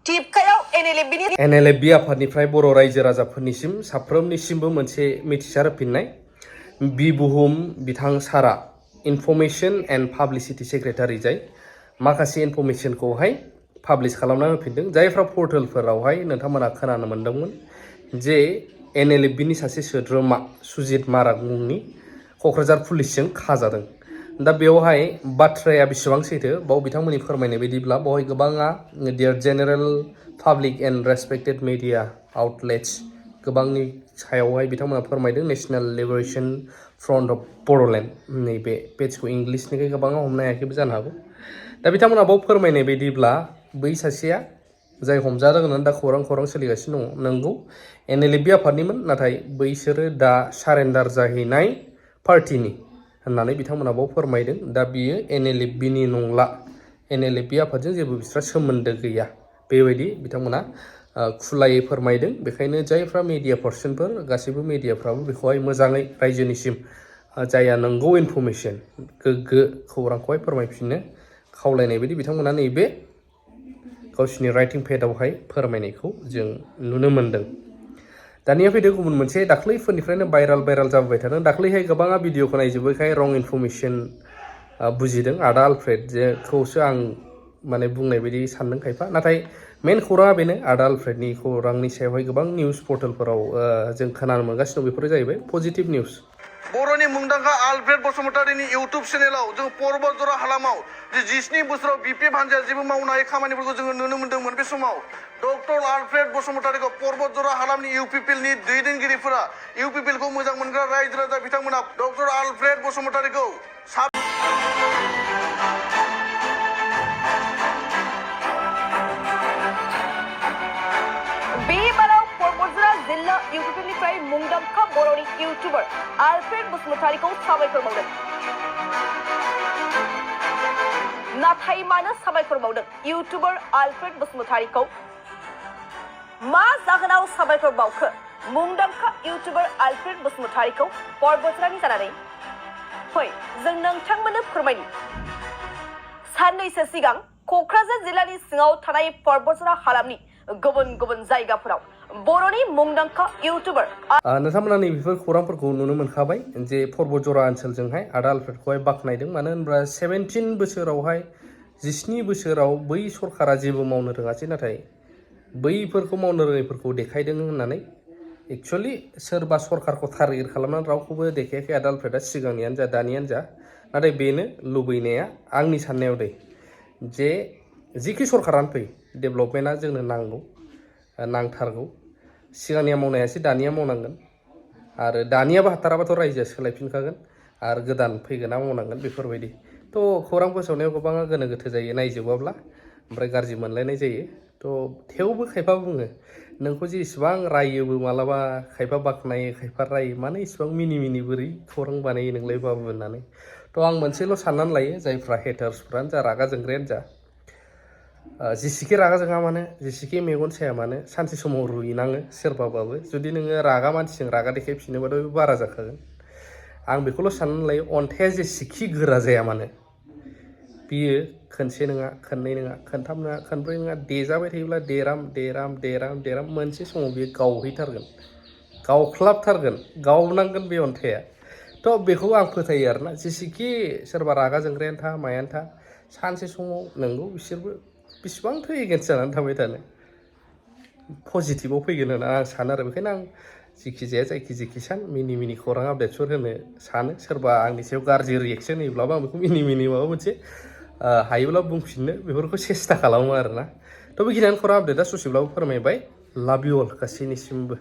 NLFB आफादनिफ्राय बर' रायजो राजाफोरनिसिम साफ्रोमनिसिमबो मोनसे मिथिसार होफिननाय बि बुहुम बिथां सारा इनफरमेशन एन्ड पाब्लिसिटी सेक्रेटारि जाय माखासे इनफरमेशनखौहाय पाब्लिश खालामना होफिनदों जायफ्रा पर्टेलफोरावहाय नोंथांमोना खोनानो मोनदोंमोन जे NLFBनि सासे सोद्रोमा सुजित माराग मुंनि क'क्राझार पुलिसजों खाजादों दा बेवहाय बाथ्राया बेसेबां सैथो बाव बिथांमोननि फोरमायनाय बायदिब्ला बावहाय गोबाङा dear general public and respected media outlets गोबांनि सायावहाय बिथांमोना फोरमायदों National Liberation Front of Bodoland नैबे पेजखौ इंलिसनिखाय गोबाङा हमनो हायाखैबो जानो हागौ दा बिथांमोना बाव फोरमायनाय बायदिब्ला बै सासेया जाय हमजादों होननानै दा खौरां सोलिगासिनो दङ नंगौ NLFB आफादनिमोन नाथाय बैसोरो दा सारेन्डार जाहैनाय पार्टिनि होननानै बिथांमोना बाव फोरमायदों दा बियो NLFBनि नंला NLFB आफादजों जेबो बिस्रा सोमोन्दो गैया बेबायदि बिथांमोना खुलायै फोरमायदों बेखायनो जायफ्रा मिडिया पार्सनफोर गासैबो मिडियाफ्राबो बेखौहाय मोजाङै रायजोनिसिम जायहा नंगौ इनफरमेशन गोग्गो खौरांखौहाय फोरमायफिननो खावलायनाय बायदि बिथांमोना नैबे गावसिनि राइटिं पेडआवहाय फोरमायनायखौ जों नुनो मोन्दों दानिया फैदो गुबुन मोनसे दाख्लैफोरनिफ्रायनो भाइराल जाबोबाय थादों दाख्लैहाय गोबाङा भिडिअखौ नायजोबोखाय रं इनफरमेशन बुजिदों आदा आलफ्रेड जेखौसो आं माने बुंनाय बायदि सानदों खायफा नाथाय मेन खौराङा बेनो आदा आलफ्रेडनि खौरांनि सायावहाय गोबां निउस पर्टेलफोराव जों खोनानो मोनगासिनो दं बेफोरो जाहैबाय पजिटिभ निउस बर'नि मुंदांखा आलफ्रेड बसुमतारीनि इउटुब चेनेलाव जों पर्बतजरा हालामाव जे 17 बोसोराव BPF हान्जाया जेबो मावनो हायै खामानिफोरखौ जोङो नुनो मोन्दोंमोन बे समाव डक्टर आलफ्रेड बसुमतारीखौ पर्बतजरा हालामनि UPPLनि दैदेनगिरिफोरा UPPLखौ मोजां मोनग्रा रायजो राजा बिथांमोना डक्टर आलफ्रेड बसुमतारीखौ जिल्ला इउटुबनिफ्राय मुंदांखा बर'नि इउटुबार आलफ्रेड बसुमतारीखौ साबायखर बावदों नाथाय मानो साबायखर बावदों इउटुबार आलफ्रेड बसुमतारीखौ मा जाहोनाव साबायखर बावखो मुंदांखा इउटुबार आलफ्रेड बसुमतारीखौ पर्बतजरानि जानानै फै जों नोंथांमोननो फोरमायनि साननैसो सिगां क'क्राझार जिल्लानि सिङाव थानाय पर्बतजरा हालामनि गुबुन जायगाफोराव बर'नि मुंदांखा इउटुबार नोंथांमोना नैबेफोर खौरांफोरखौ नुनो मोनखाबाय जे पर्बतजरा ओनसोलजोंहाय आदा आलफ्रेडखौहाय बाख्नायदों मानो होनब्ला 17 बोसोरावहाय 17 बोसोराव बै सरकारा जेबो मावनो रोङासै नाथाय बैफोरखौ मावनो रोङैफोरखौ देखायदों होननानै एक्चुअलि सोरबा सरकारखौ टारगेट खालामनानै रावखौबो देखायाखै आदा आलफ्रेडआ सिगांनियानो जा दानियानो जा नाथाय बेनो लुबैनाया आंनि साननायाव दै जे जिखि सरकारानो फै डेभेलपमेन्टआ जोंनो नांथारगौ सिगांनिया मावनायासै दानिया मावनांगोन आरो दानियाबो हाथाराबाथ' रायजोआ सोलायफिनखागोन आरो गोदान फैगोना मावनांगोन बेफोरबायदि थ' खौरां फोसावनायाव गोबाङा गोनो गोथो जायो नायजोबाब्ला ओमफ्राय गाज्रि मोनलायनाय जायो थ' थेवबो खायफा बुङो नोंखौ जे इसिबां रायोबो मालाबा खायफा बाख्नायो खायफा रायो मानो इसिबां मिनि बोरै खौरां बानायो नोंलाय बाबु होननानै थ' आं मोनसेल' साननानै लायो जायफ्रा हेटार्सफ्रानो जा रागा जोंग्रायानो जा जेसेखि रागा जोङा मानो जेसेखि मेगन साया मानो सानसे समाव रुइनाङो सोरबाबाबो जुदि नोङो रागा मानसिजों रागा देखायफिनोबाथ' बे बारा जाखागोन आं बेखौल' साननानै लायो अन्थाइया जेसेखि गोरा जाया मानो बियो खनसे नङा खननै नङा खनथाम नङा खनब्रै नङा देजाबाय थायोब्ला देराम मोनसे समाव बियो गावहैथारगोन गावख्लाबथारगोन गावनांगोन बे अन्थाइया थ' बेखौ आं फोथायो आरोना जेसेखि सोरबा रागा जोंग्रायानो था मायानो था सानसे समाव नंगौ बिसोरबो बेसेबांथो एगेन्स्ट जानानै थाबाय थानो पजिटिभाव फैगोन होनना आं सानो आरो बेखायनो आं जिखि जाया जेखि सान मिनि खौरां आपडेट्सफोर होनो सानो सोरबा आंनि सायाव गाज्रि रिएक्सन होयोब्लाबो आं बेखौ मिनि माबा मोनसे हायोब्ला बुंफिननो बेफोरखौ सेस्था खालामो आरोना थ' बेखिनियानो खौरां आपडेटआ ससेब्लाबो फोरमायबाय लाभ इउ अल गासैनिसिमबो